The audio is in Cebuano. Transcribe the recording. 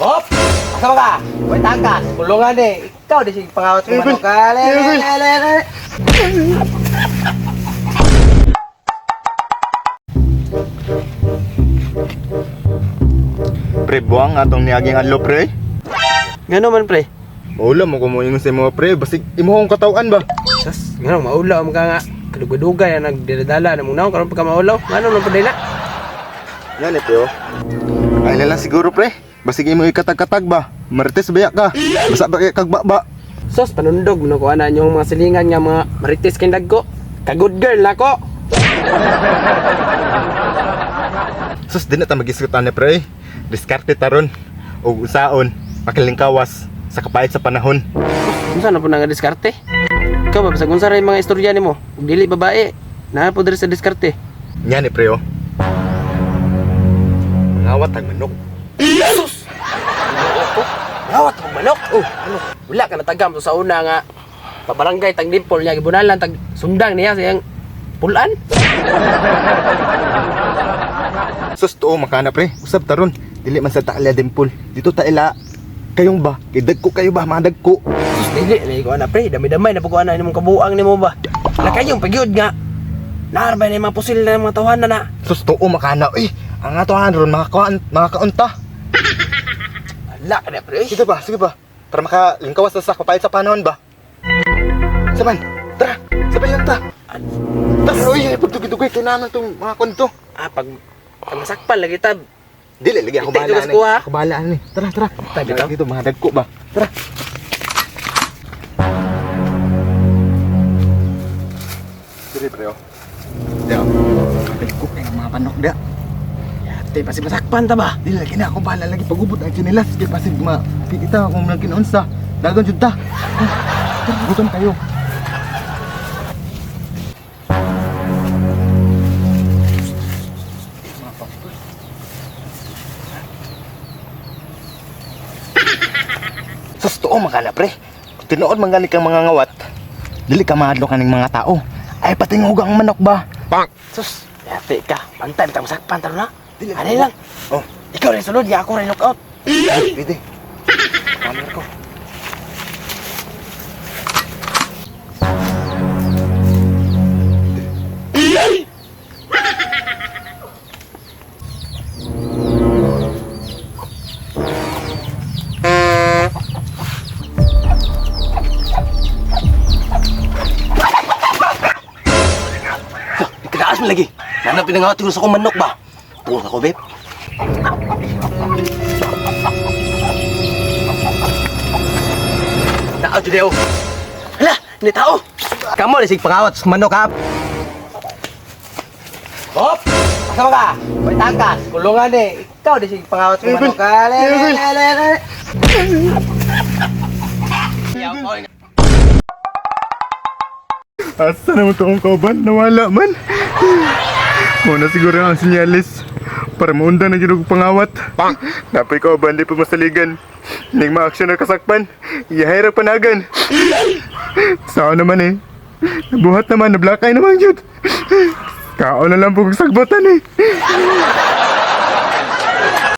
Hop! Asa ka? May takas, kulungan eh. Ikaw di sige pangawat ko manok. Ale, ale, ale, ale. Pre, buwang atong niaging adlaw, pre. Ngano man pre? Maula mo kumuingon sa mga pre, basig imo akong katawan ba? Sas, ngano maulaw mo ka nga. Kadugay-dugay na nagdala-dala na mong naong karon pagka maulaw. Ngano man pud na? Yan eh, pre, oh. Ay na lang siguro, pre. Basig imo ikatag-katag ba? Marites bayak ka. Basa ba kay kag ba? Sos, panundog mo ko ana inyong mga silingan nga mga marites kay dagko. Ka good girl nako. Sus, di na ta magisgutan ni pre. Diskarte taron. Og usaon, makilingkawas sa kapait sa panahon. Unsa na po nga diskarte? Ikaw ba bisag unsa ra yung mga istorya nimo? Ug dili babae, naa po diri sa diskarte. Yan eh, pre, oh. Mangawat ang manok. Sus! Ano ko? Ngawat ang manok. Oh, ano? Wala ka natagam so sa una nga pabarangay tag dimpol niya gibunalan tag sundang niya sa iyang pulan. Sus, tuo makana pre. Usab taron. Dili man sa taala dimpol. Dito ta ila. Kayong ba? Kay dagko kayo ba? Mga dagko. Sus, dili lagi ko ana pre, damay-damay na po ko ana nimong kabuang nimo ba. Wala kayong pagyud nga. Naarbay na yung mga pusil na mga tawanan na. Sus, tuo makana. Eh, ang ato ron makakuan, makakaunta. Wala ka na pre. Sige ba, sige ba. Para makalingkawas na sa kapait sa panahon ba? Saman, tara, sabay lang ta. Tara, uy, pagdugay-dugay, kailangan itong mga kwento. Ah, pag pag masakpan lagi tab. Dili, lagi ako Itay, bahala tugas ni. ko, ha? Ako bahala ni. Tara, tara. Tabi ka? Dito, mga dagko ba? Tara. Dire, pre, oh. Diyo. Dagko kay mga panok dia. Yate, pasi masakpan ta ba? Dili, lagi na ako bahala lagi pagubot ang tsinelas. Kay pasig ma, kita kung nang kinaunsa. Dagon jud ta. Tara, gutom kayo. Sus, tuo mga na, pre. Tinuod man gani kang mga ngawat. Dili ka mahadlok kaning mga tao. Ay patingog ang manok ba? Sus, yate ka. Bantay bitang masakpan ta na. Dili, Ano lang. Oh, Ikaw rin sulod nga ako rin lookout. ay, pwede. Kamera ko. Kataas mo lagi. Nanap pinangawat ko sa akong manok ba? Tuwag ako, babe. Tao, Judeo. Hala, hindi tao. Kamu, di sige pangawat sa manok, ha? Hop! Asa ka? May takas, kulungan eh. Ikaw di sige pangawat sa manok. Ale, ale, ale, ale. Asa naman toong kauban? Nawala man. Muna siguro ang sinyalis. Para maunda na ginog pangawat. Pang! Napay kauban, di pa masaligan. Ning ma-action na kasakpan. Iyahira panagan. Sao naman eh. Nabuhat naman, nablakay naman yun. Kao na lang po kong sagbotan eh.